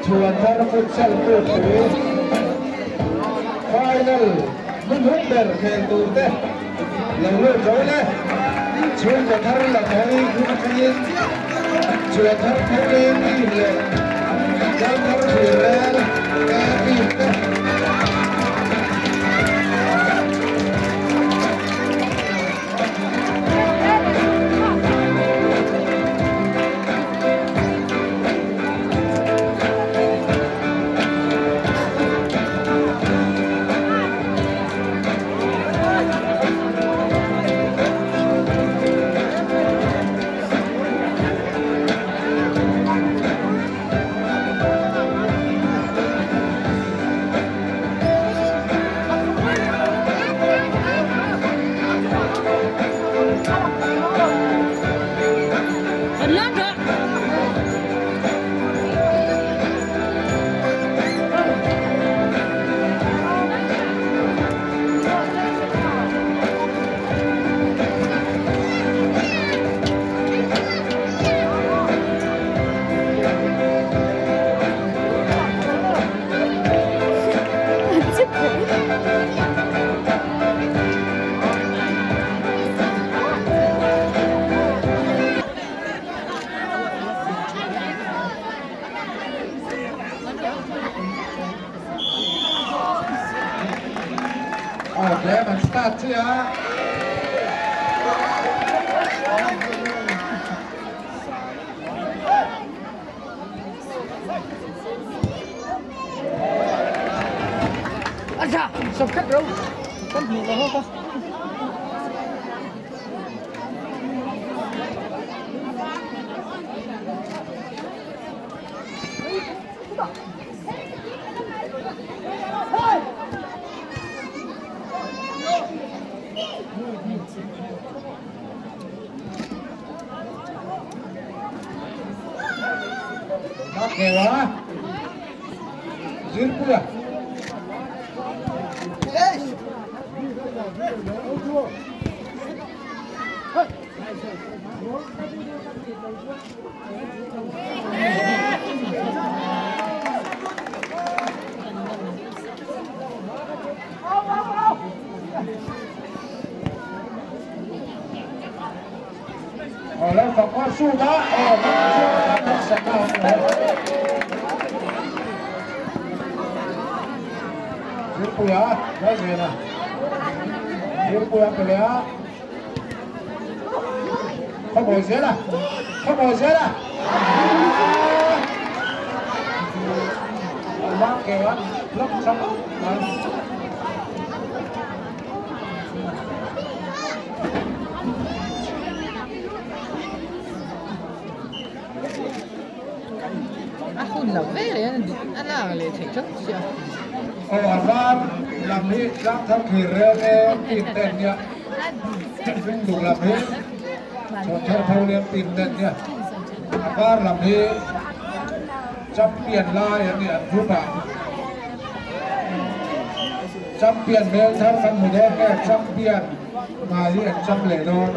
Chhuanthar futsal kutpui final hnuhnung ber khel tur te lo lut zo le. Chhungkaw thar la thawi khum atangin Chhuanthar Pholeng team leh Tlangthar Thirrel A team te. Aw tlem an start chiah a. Bakhewa Zirpuia. Aw lo fak aw shoot a aw Zirpuia Lalzena Zirpuia pe leh a Khawmawi zela Khawmawi zela Mang keu an block chang mai. A hun lo ve leh a lak leh theih tho sia. Aw a var lam hi tlang thar thlir rel e team te an nia thing duk lam hi chhawn thar tho liam team te an nia a var lam hi champion lai an ni an group ah. Champion hmel thar kan hmu dawn nge champion ngai hi an cham leh dawn?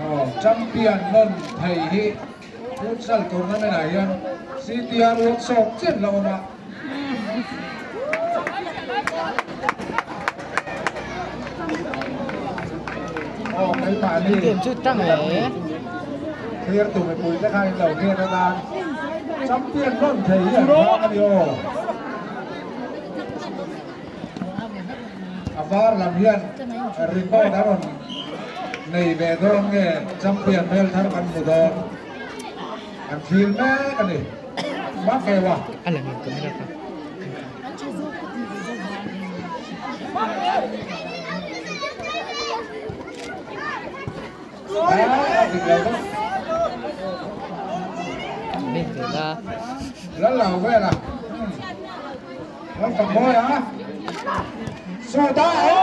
Aw champion nawn thei hi futsal tournament ah hian CTR workshop chian la awm a. Aw keimahni thlir tu mipui te kha in lo hriat atan champion nawn thei hi an nghak a ni aw. A var lam hian record a rawn nei ve dawn nge champion hmel thar kan hmu dawn an thlir mek a ni. Makewa. Lal lo vel a Lal fak mawi a Sawta aw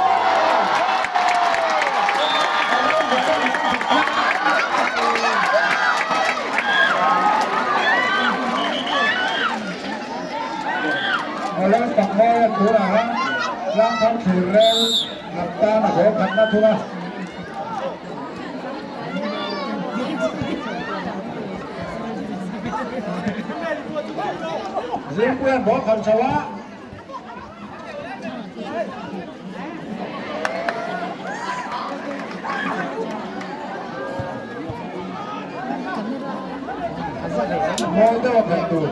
Lal fak mawi a tunah hian Tlangthar thlir rel lam tan a haw khatna thung a. Zirpuia'n ball khalh chho a. Mawi deuh a khalh tur.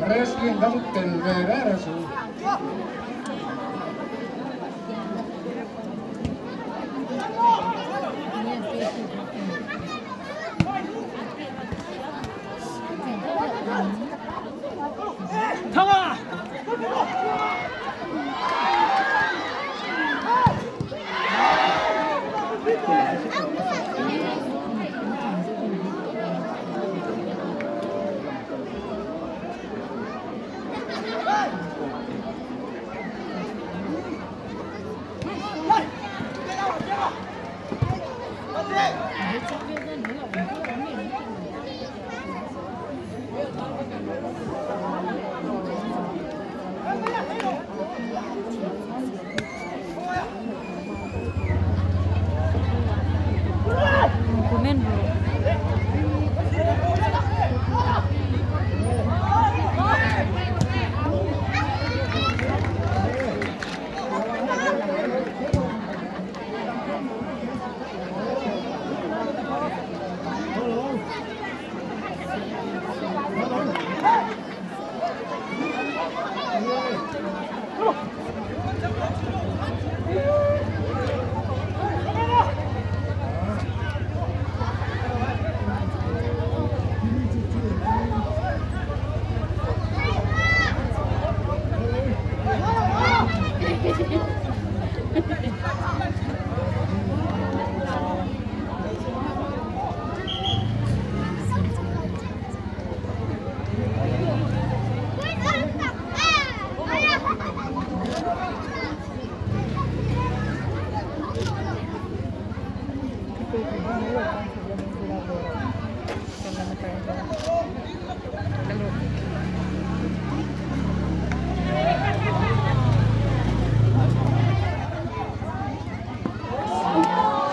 Wrestling kha chu tel ve reng reng suh.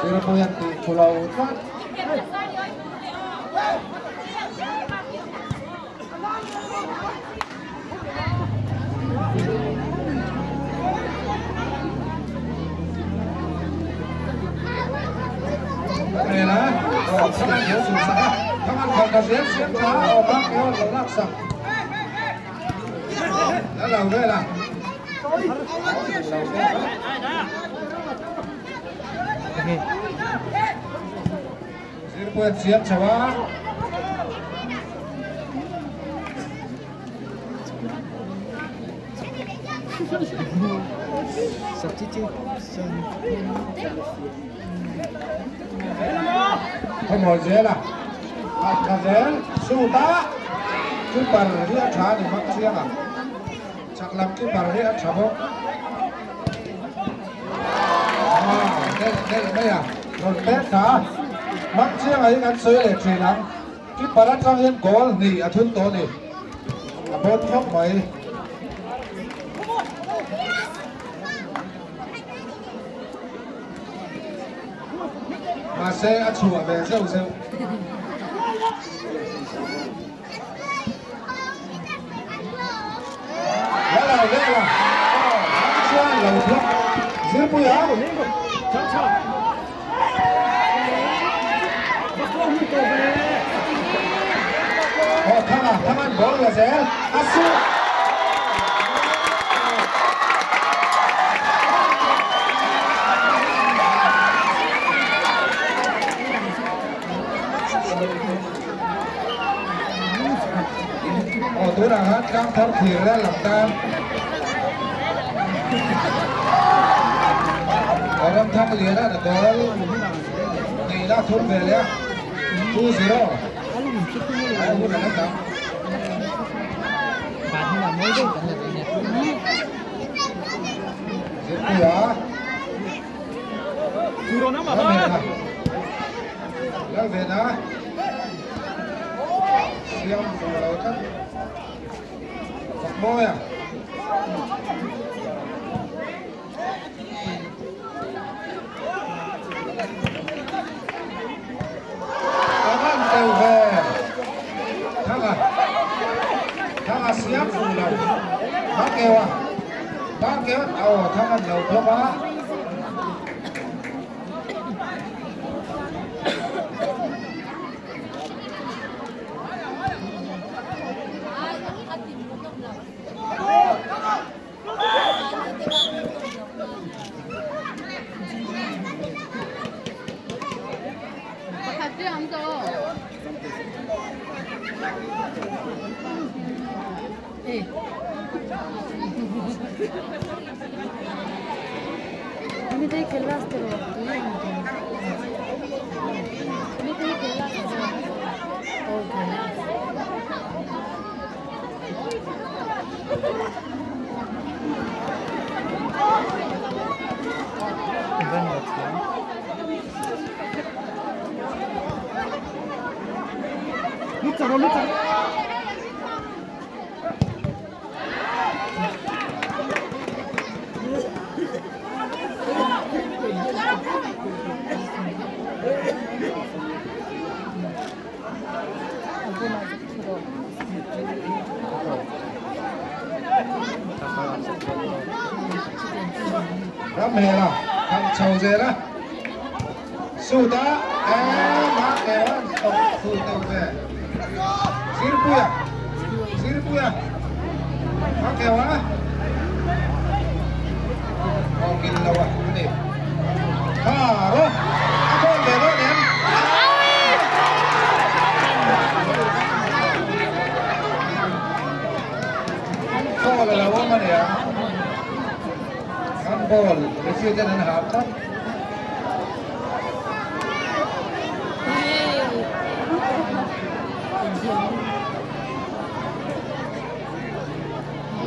Zirpuia'n tih thu lo tlat. Zirpuia'n siam chho a. Khawmawi zel a, a tha zel shoot a, keeper hi a tha a ni hmang chiang ang, chak lam keeper hi a tha bawk. Aaa delh delh mai a, rawn pek tha a, hmang chiang ah hian an sawi leh thin ang. Keeper atang hian goal hnih a thun tawh a ni. A bawn khawp mai. Mahse a chhuah ve zeuh zeuh. La lo vel a. Aw, hmang chuan lo block. Zirpuia. Aw Thanga, Thanga'n ball la zel a su. Aw tunah khan tlang thar thir la lang tan. Aw Ramthang Liana na goal neihna a thum ve leh a, 2-0 ai hun a la tam. Zirpuia Lalvena Lalvena siam duh lo tlat. Fakmawi a. Ka van tel ve. kêu à ba kêu ồ thằng anh đầu cho ba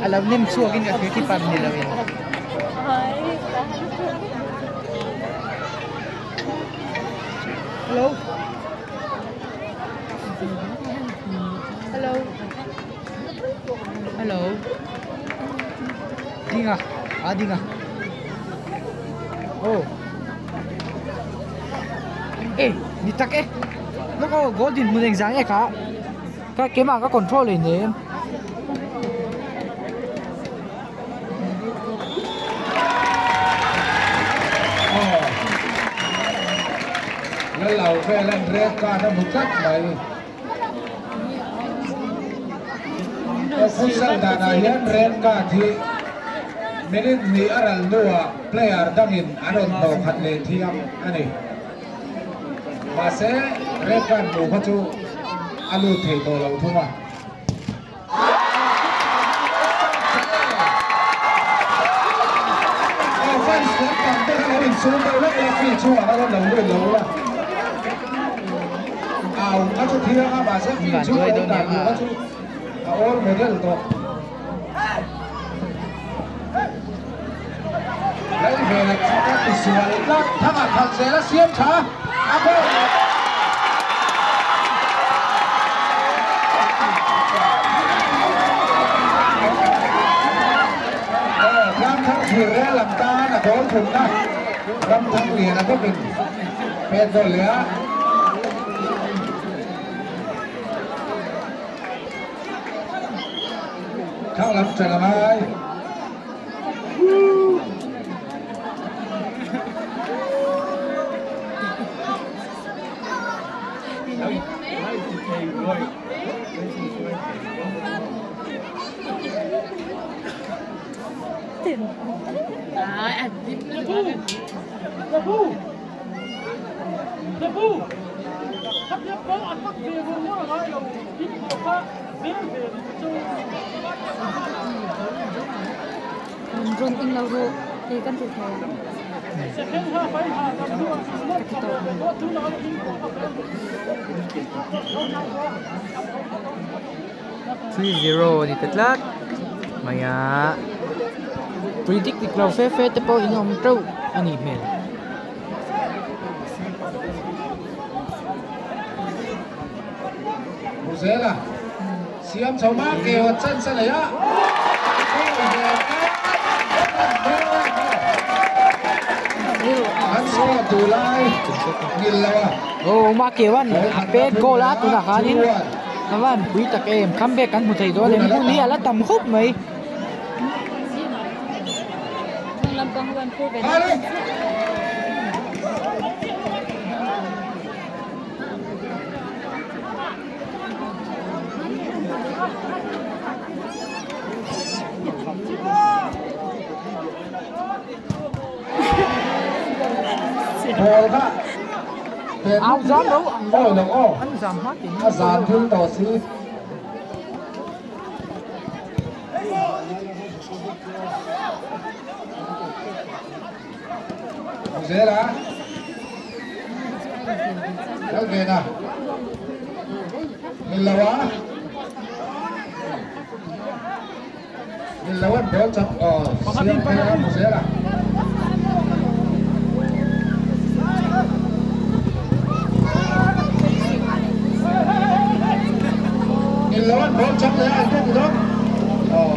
Alam nim suagin ka kiki pam nila yun. Hello. Hello. Hello. Dinga. Ah, dinga. Oh. Eh, nitak eh. Nako golden mun exam eh ka. Ka kema ka control in. แล้วเราแค่เล่นเรสการทั้งหมดสักไหมฟุตซอลดานาเฮียนเรสการที่มินิมีอะไรนัวเพลเยอร์ดังอินอนุนโตขัดเลทียมอันนี้มาเซเรสการหมู่พจูอลูเทโตเราทุ่มอ่ะฟันสวนต่ำได้เราอินซูเราเล่นฟีชัวร์เราเราเล่นเราละเอาเขาจะเทียบมาเซฟีชัวร์เราเขาจะเอาโมเดลตัวแล้วเวลาเขาติดสวนแล้วถ้ามาขัดเสร็จเสียบช้าอาโปรำทั้งถือและลำตานะโดนถึงนะรำทั้งเหรียญนะก็เป็นเป็นตัวเหลือข้าวลำจะละไม้ rong in lau ro te kan ti thai 3-0 ni tatlat maya predict dik lo fe fe te po in om trâu ani mel Muzela siam chau ma kêu chân sa này á ăn số tù lai nhìn là ô ma kêu anh pet goal á tụi nó khá nín nó van quý tắc em comeback ăn một thầy đó lên cũng lý là tầm khúc mày Naupang ho an phur ve dawn em chiah. Ball kha Au zam lo ang awi lo aw an zam hma tin a zan thil tawh si. Zela Lalvena Millawa Millawan ball chak aw siam thei a Zela. Millawan ball chak leh a tuk dawn. Aw.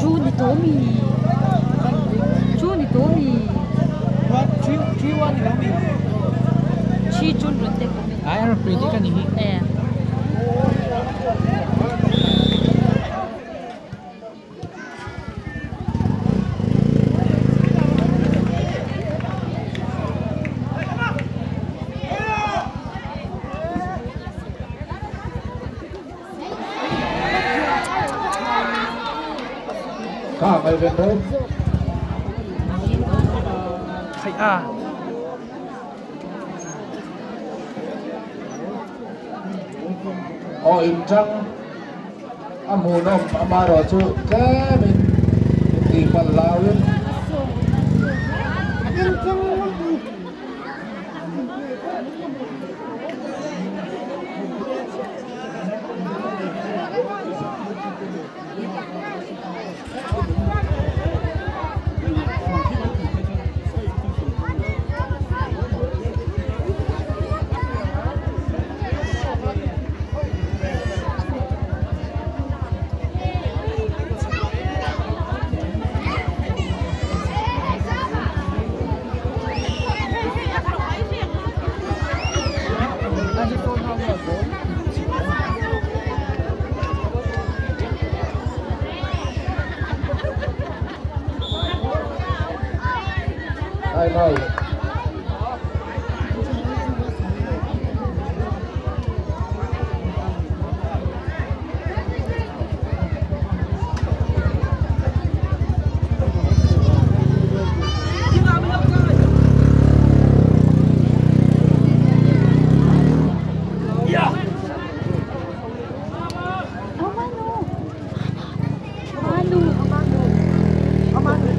Chu ni tawh mi? Chu ni tawh mi? Chi chun rawn tek awm in. Ai a rawn predict a ni hi. E. Kha mai ven ro. Khai a. Aw in tang a hmuhnawm amaherawh chu tlemin intih palh lauin. Time out. Amano. Amano.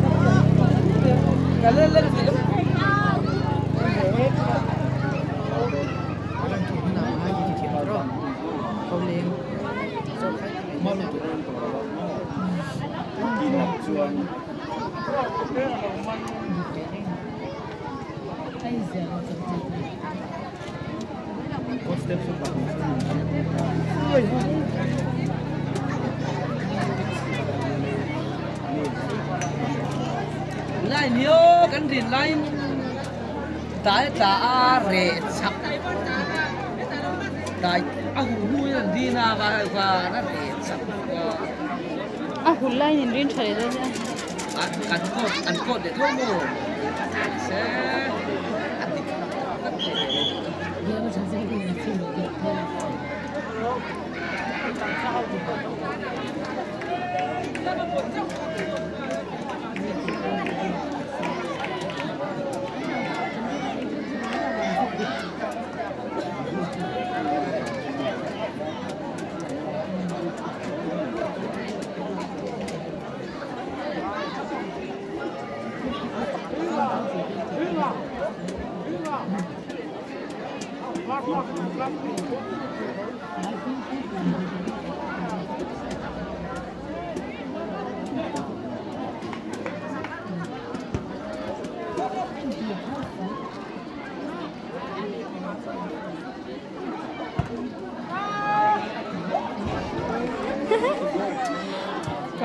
Lai niô kan rin lai tai tla a re chak tai a hu hu in di na va va na re chak A hun lai in rin tha le dawn a. A kan ko an ko de tho mo se a dik tak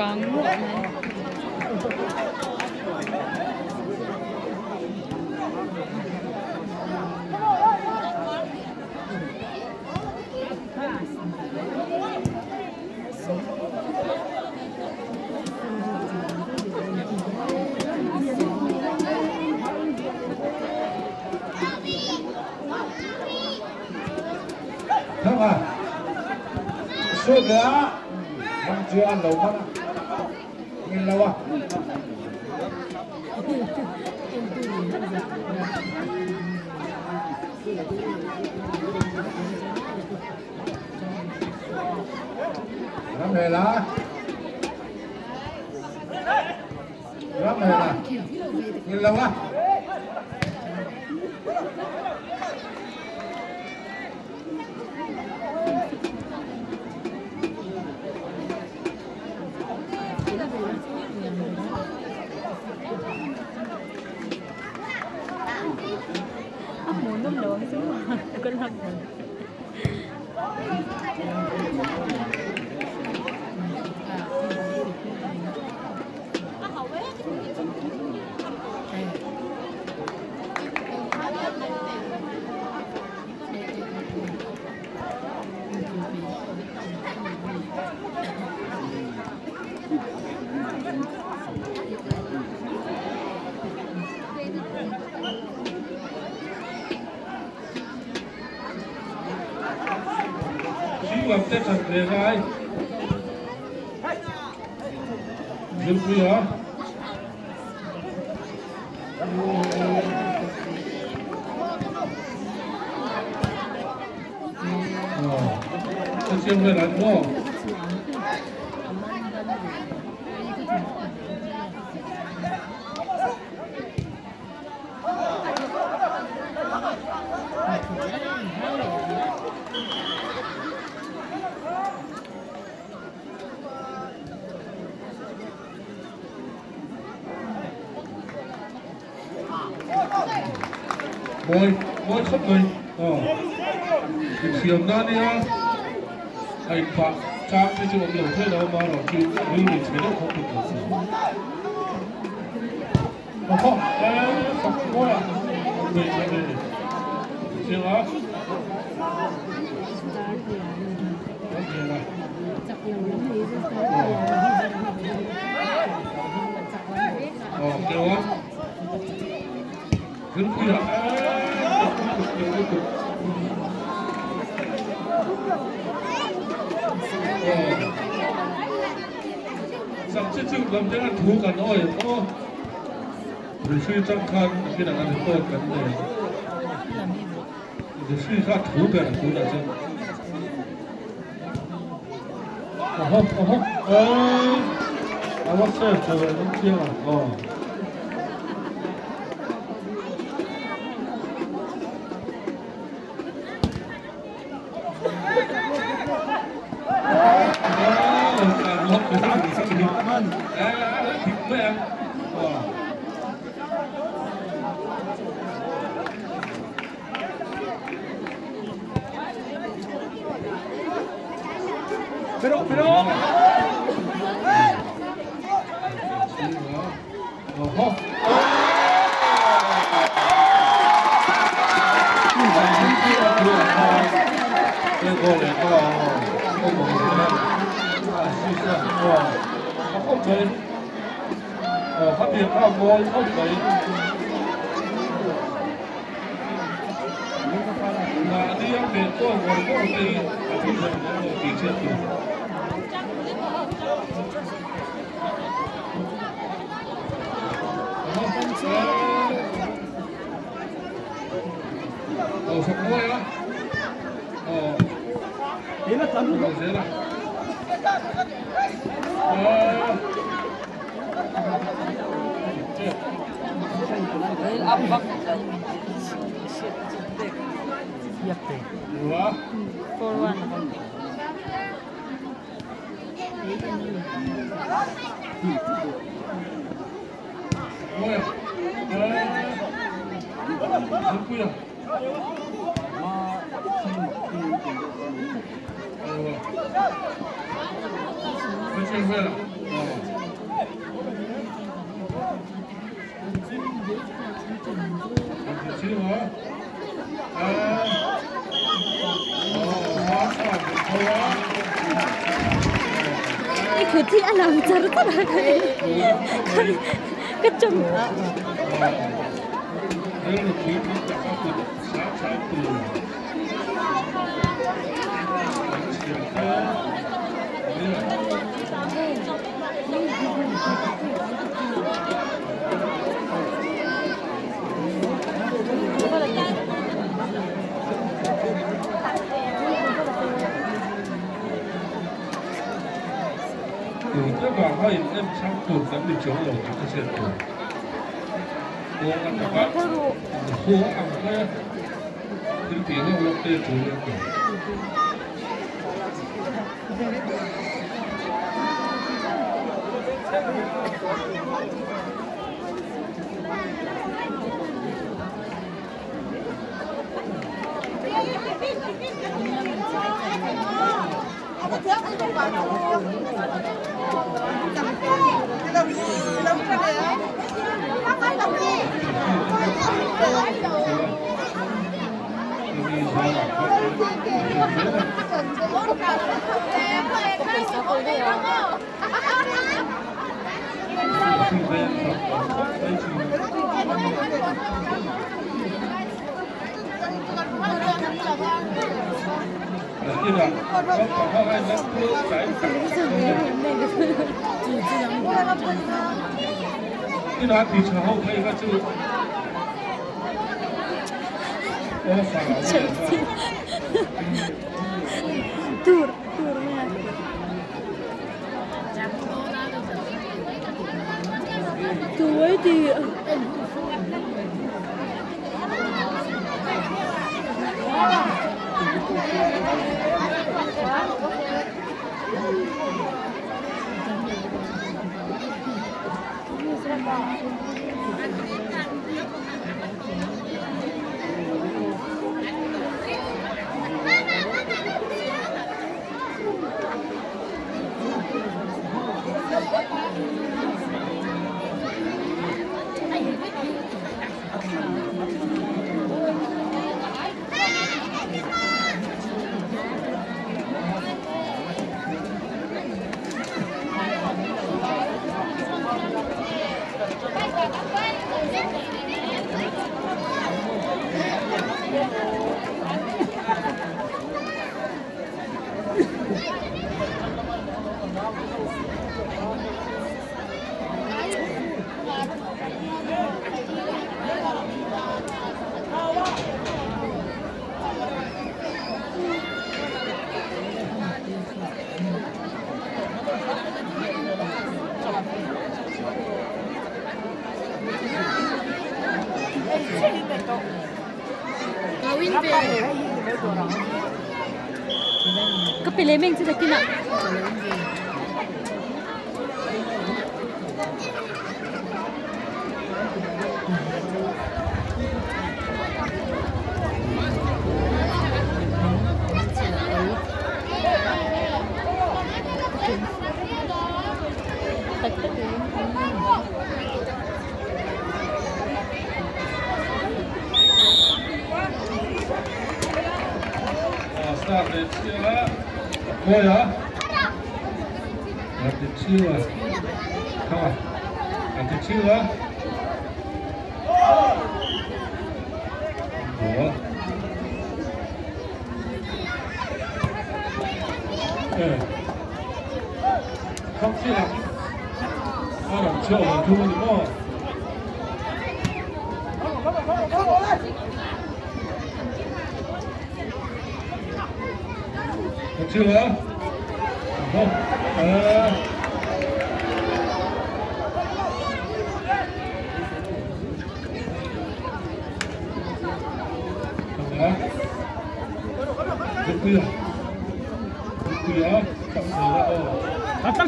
Kang ruah mai. Thang a sut leh a mang chu an lo man a ngil lo a. Ram hel a ram hel a ngil lo a. A hmuh nawm lo ang chu ka lak dan. Zing lam te that ve ngai Zirpui a. Ờ, siêu về là đúng không? Môi, môi khắp mình. Ờ. Siam na nia. Ai pa chang te chu om lo thei lo ma ro chu ri ri che lo khop tu si. Ờ ho, eh, sak moi à. Mình mình. Siam á. Ờ, kêu á. Cứ quy là Sắp chết chịu làm thế ăn thú cả nồi ô. Rồi suy trăm khăn khi nào ăn được tốt cả này. Rồi suy ra thú cả thú là chứ. Ờ hô, ờ hô. Ờ. À bác xe trở về nó kia à. Ờ. Pero, pero. Oho. Ờ, sọc môi á. Ờ. Thế là tấn rồi thế là. Ờ. Yep. 4-1. Môi à. Ờ. Ờ. Nó chuyên về là. Ờ. Kut hi a lang char char a ka chawm. Tute vang a in en chang tur kan ni chuang lo tih ka hriat tur. Kawng a taka in hua ang maia thil tih hlauh hlauh te tul an ni. Tur tur mai a. Tuai ti. Ka pe leh meng chu takin ah. Tak tak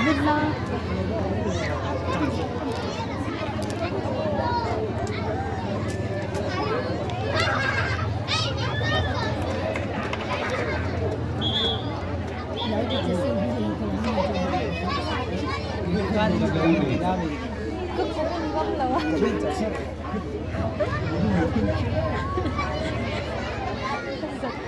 Comment la. Ka comment ngam lo a. Ka comment ngam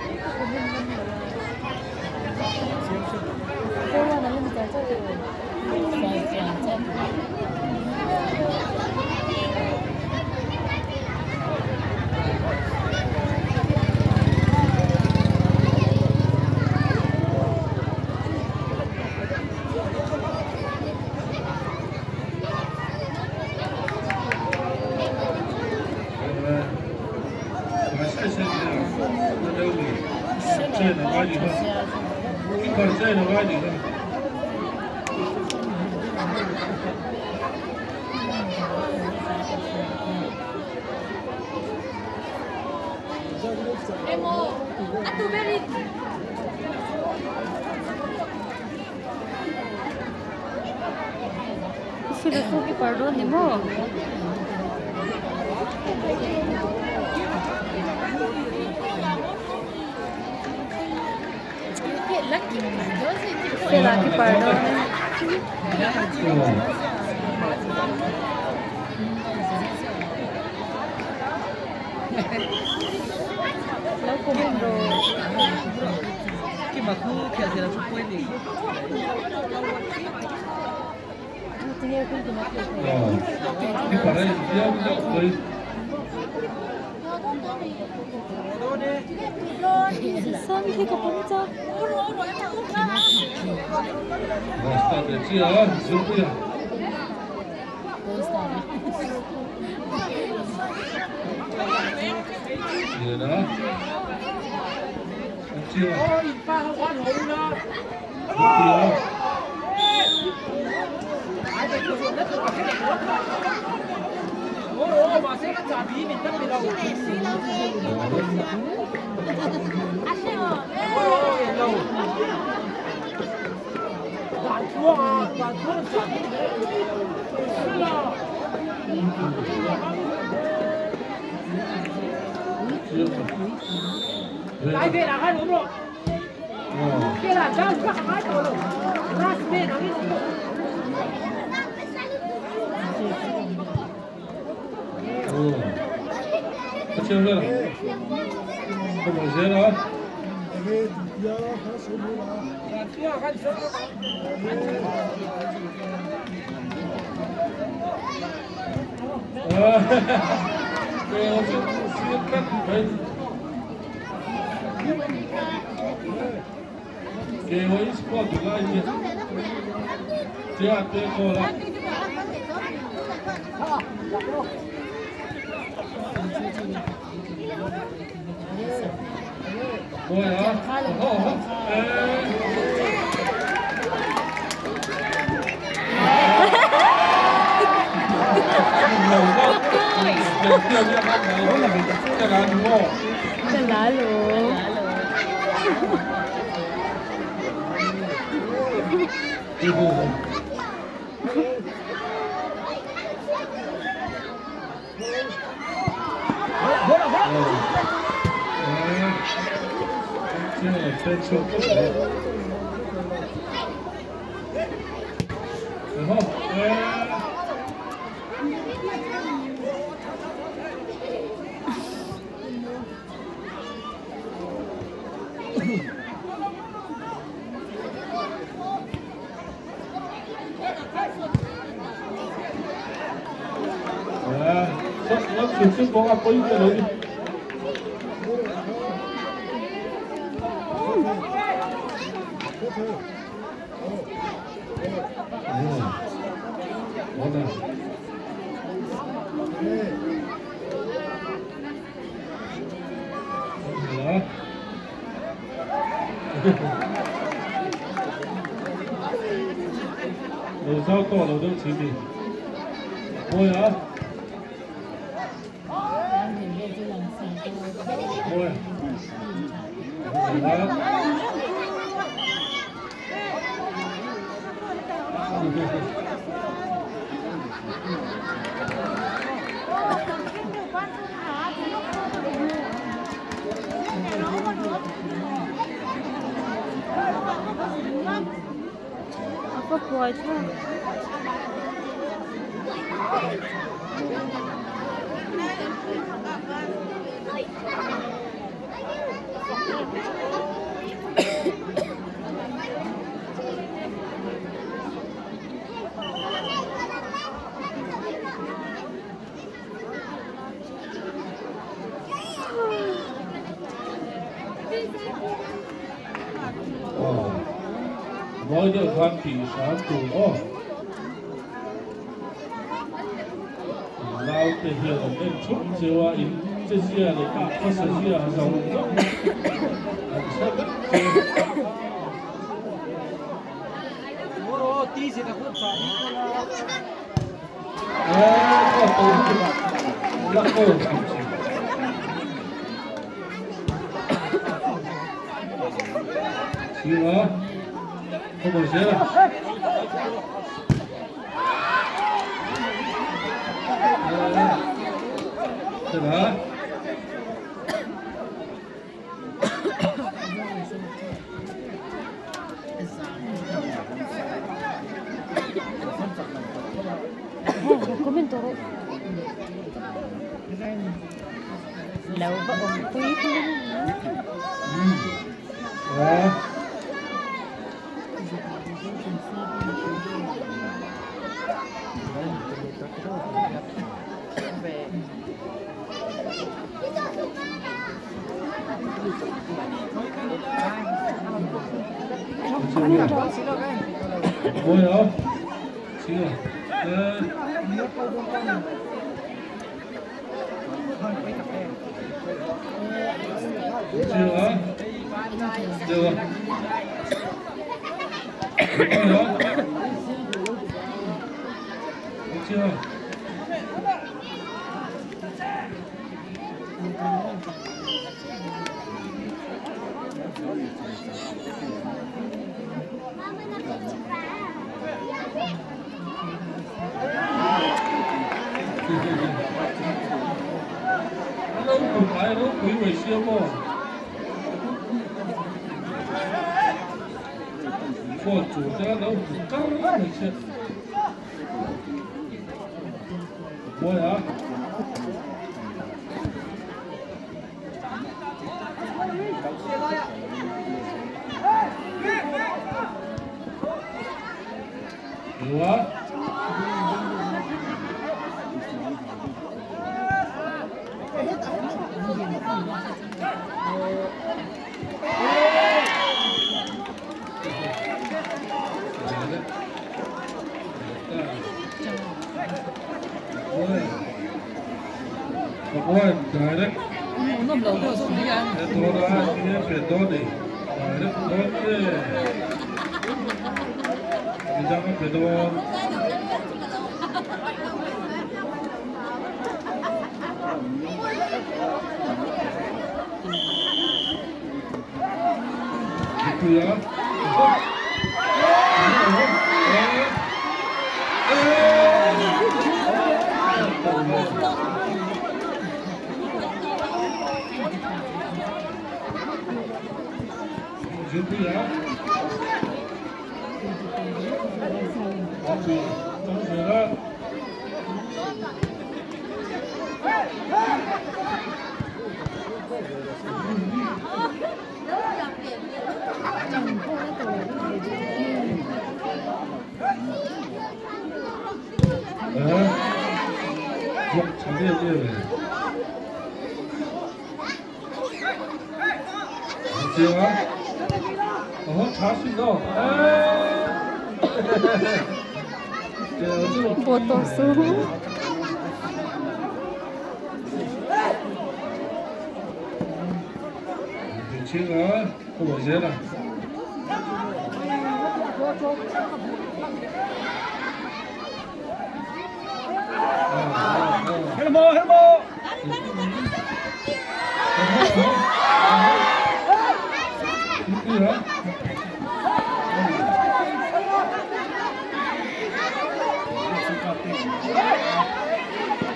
lo a. Philosophy par dawn ni maw? Philosophy par dawn. Lo comment ro. Khi mà khu kẹo thì là không quên đi. Cái phần này giao giao với Sang khi có bún cho. Bastante chia, giúp đi. Vậy đó. Chia. Lại về là hai đúng rồi. Cái là cháu chắc hai rồi. Last man ở đây. Chưa rồi. Không có gì đó. Cái hồi sport là gì? Chưa tới cô là. Rồi hả? Lalo. Apa buat Nói được hoàn tỷ sáng tù ô lao te hian an en thup chewa in che zia leh a khawsa zia zawng zawng an hre vek che. Sila, como sea. Será? Comment Lâu và ông quý 뭐야? 지금 chưa chưa chưa nó cũng phải nó quý về siêu mô phô chủ cho nó cũng căng lắm này chứ bôi hả được Direct. Botou.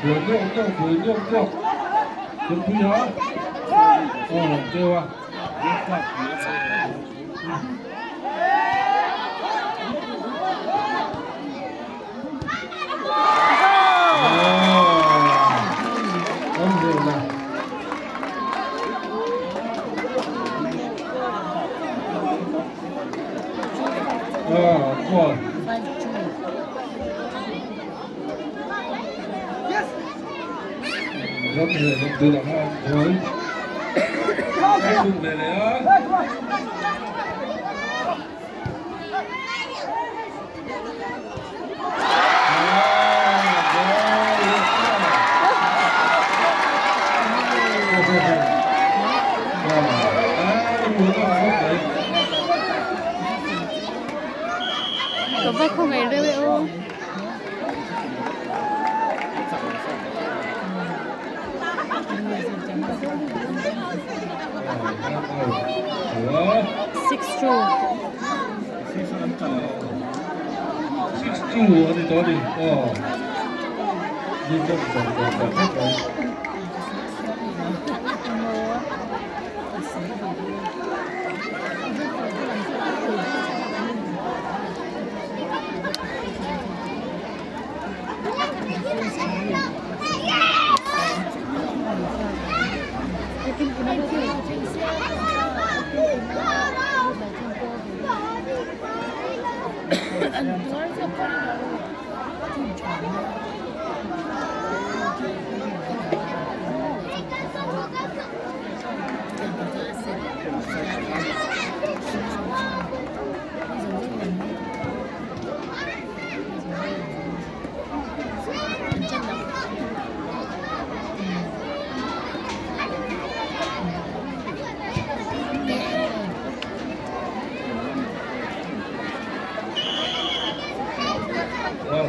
Buổi nước nước buổi nước nước Đúng quý hả? Ồ, kêu à. Rất nhiều những từ đằng rồi. Cái vùng này này á. Có phải không ngày rêu ô? 6-2. 6-2 thì đó đi. Nhưng không còn hết rồi.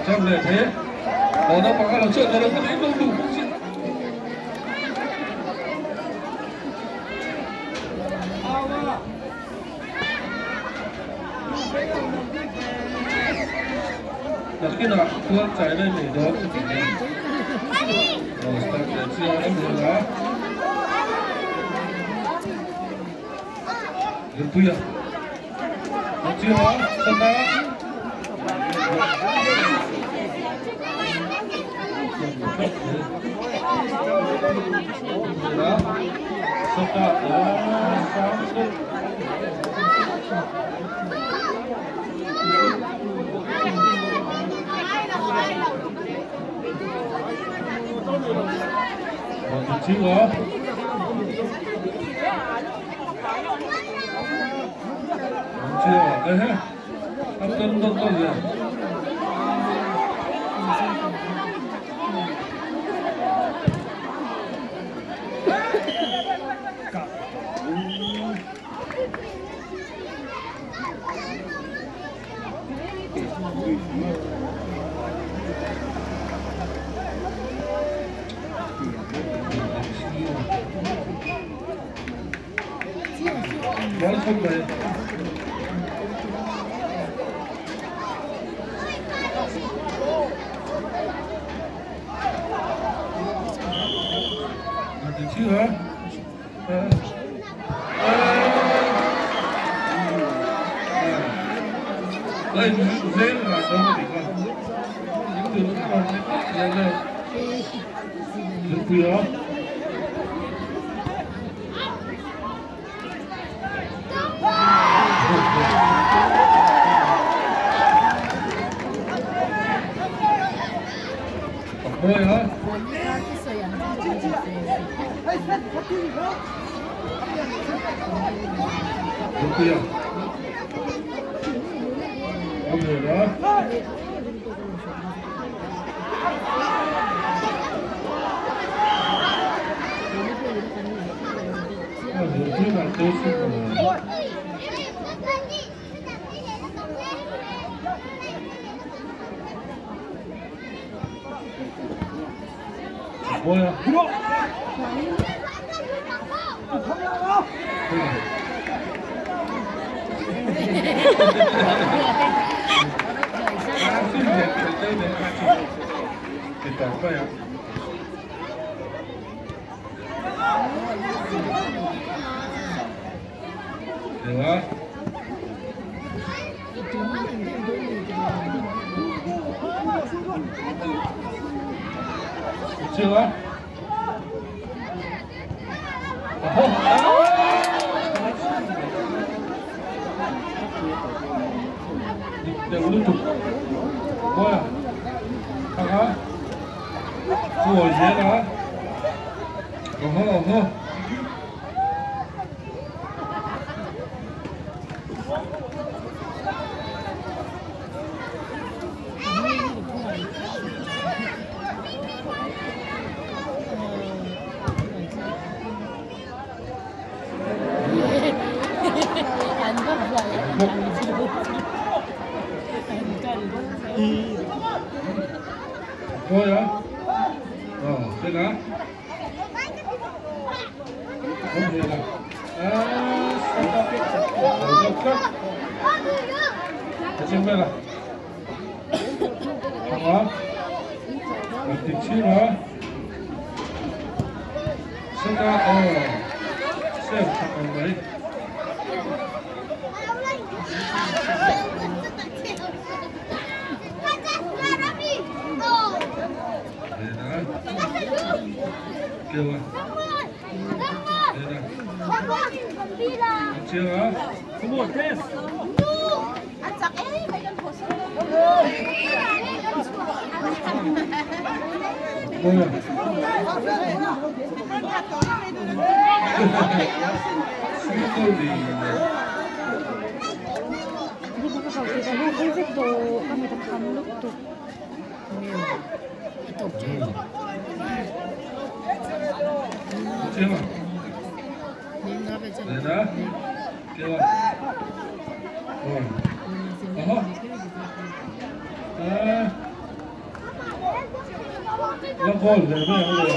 Trong này thế, còn nó bằng là chuyện nó có đến đâu đủ không chứ. Là khi nào tuôn chảy lên để đó rồi ta để chia em được đó. Được chưa? Được chưa? Xong đó. Đây dễ là không thì còn những từ nó còn lên lên được quý đó. Môi hả? Được quý à? Ông người đó. 뭐야? Ti tawh mai ang. Eng a? Chiang a? Deuh lutuk mawi a thang a chuawi zel a awhaw awhaw. Thôi á. Ờ, thế đó. Không gì là. À, sao ta? Ở đâu cấp. Cái gì đây là? Thằng đó. Thịt chi đó. Sao ta? Ờ. Xem thằng đấy. Kêu à? Đây nè. Chưa hả? Come on, press. Ôi. Suy gì? Chưa mà. Đây đó. Kêu à? Rồi. Đó. À. Nó còn rồi bây giờ.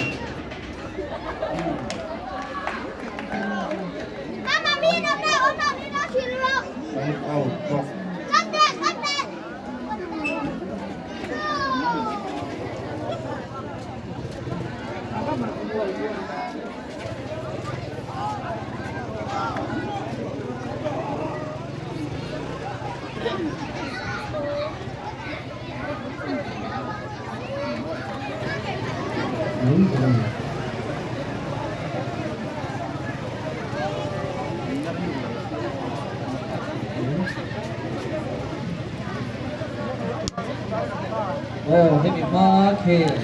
Oh, hemi ma khel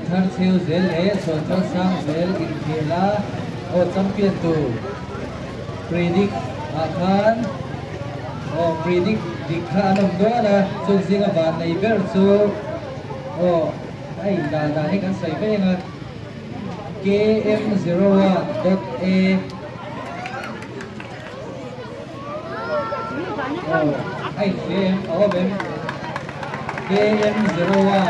thar cheu zel le son thar sang zel in khela oh champion tu predict a khan oh predict dikha anom do na chung zinga van nei ber chu oh ai da da hi kan sai ve nga km01.a oh ai km oh ben km01.a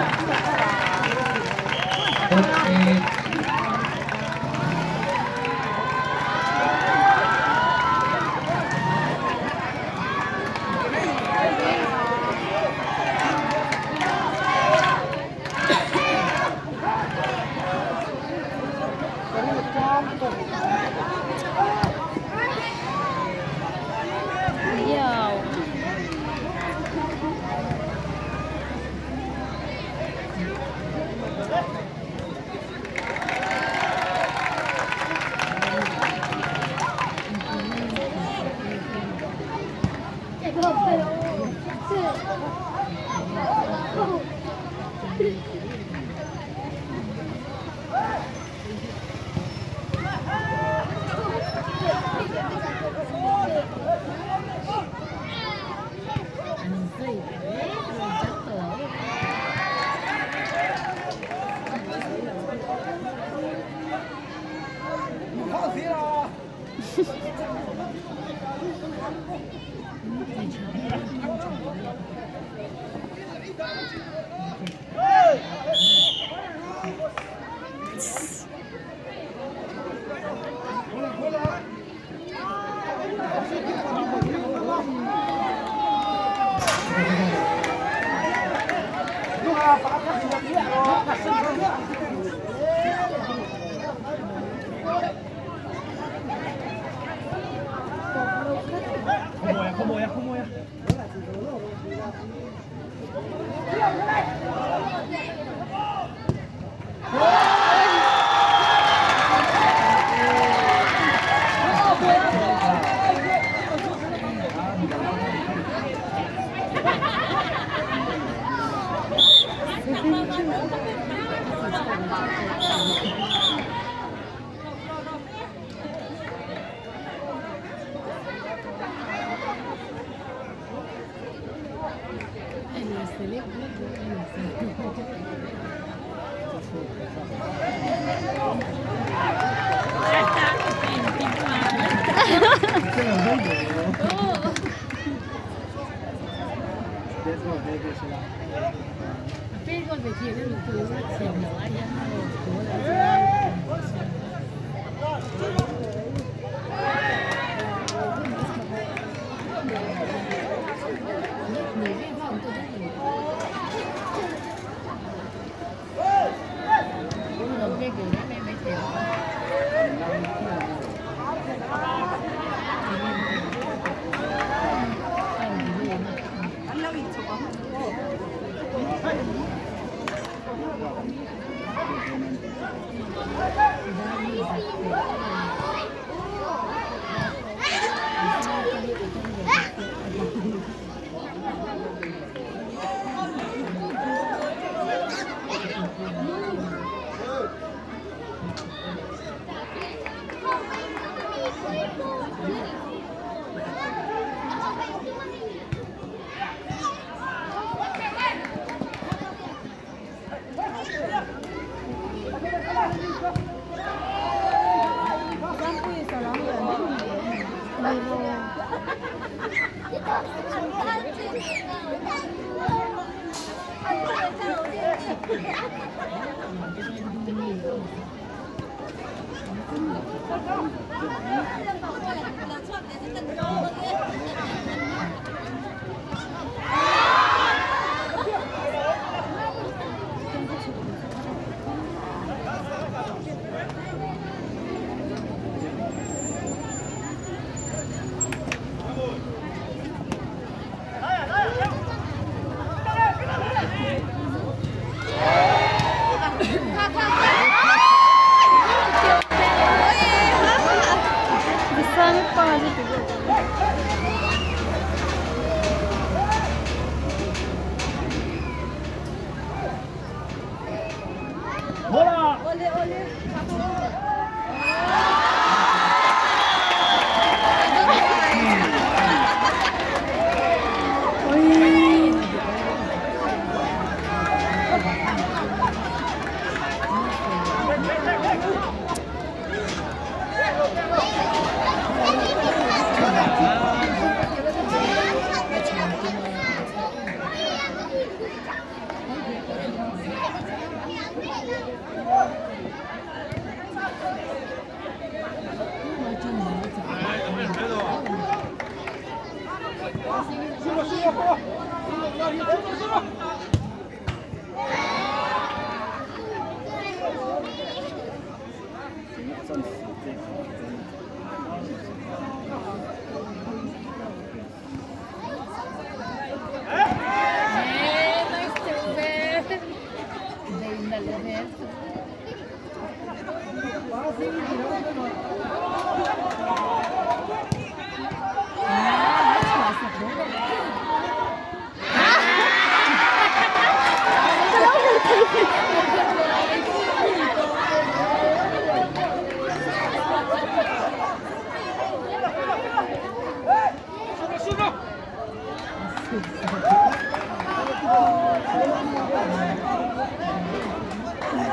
打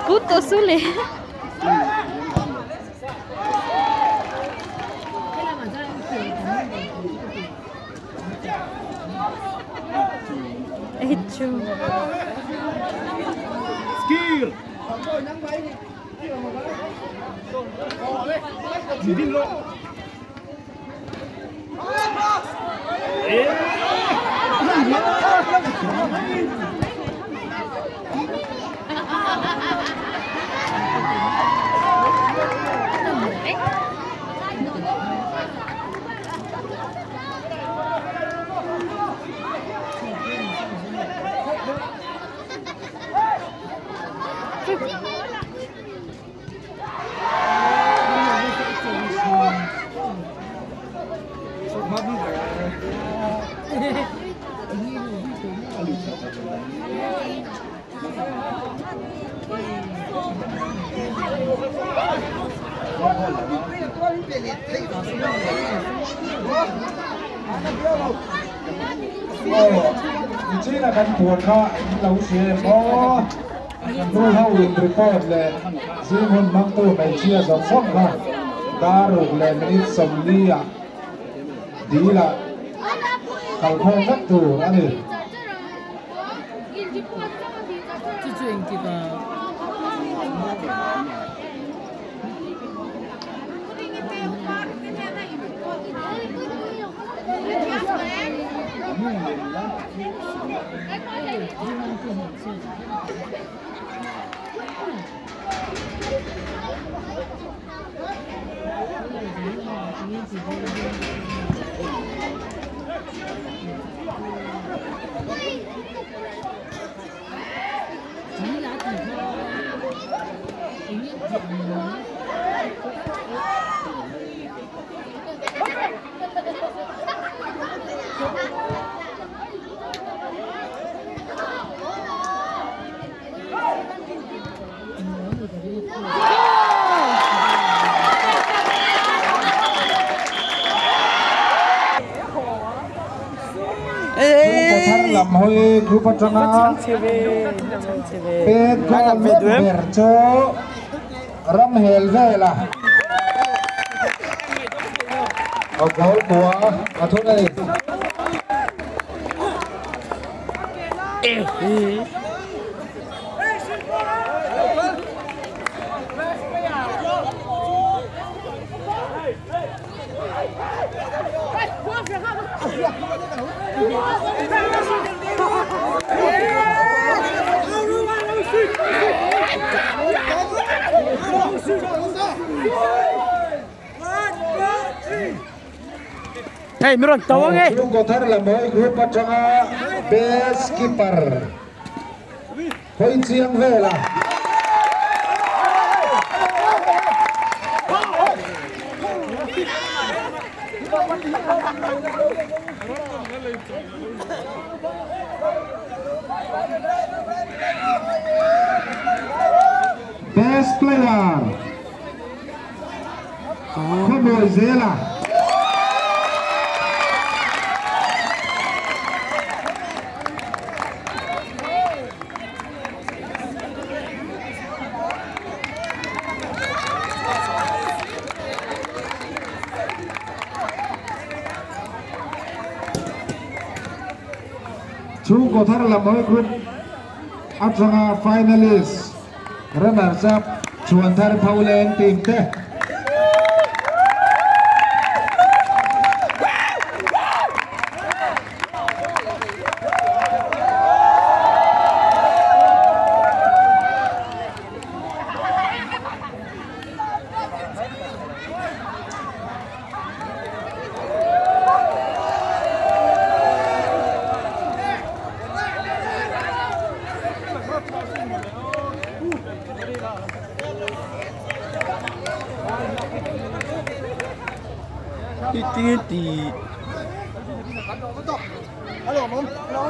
Puto Sule. Hecho. Skill. China kan puan kha lo hria emaw nu ho in report leh zing hun hmangtu hmeichhia zawng zawng kha daruk leh minute sawmli ah dil ah kalkhawm vek tur a ni. Lam hoi group atanga pet goal ber chu ram hel vela ở goal của thôn này. Hey, meron tawang eh. Chung ko thar la moi group atanga best keeper. Hoi chiang vela. Best player. Khomoi Zela. Chung ko thar la moi group atanga finalist runners up Chuan Thar Phauleng team te. Đi.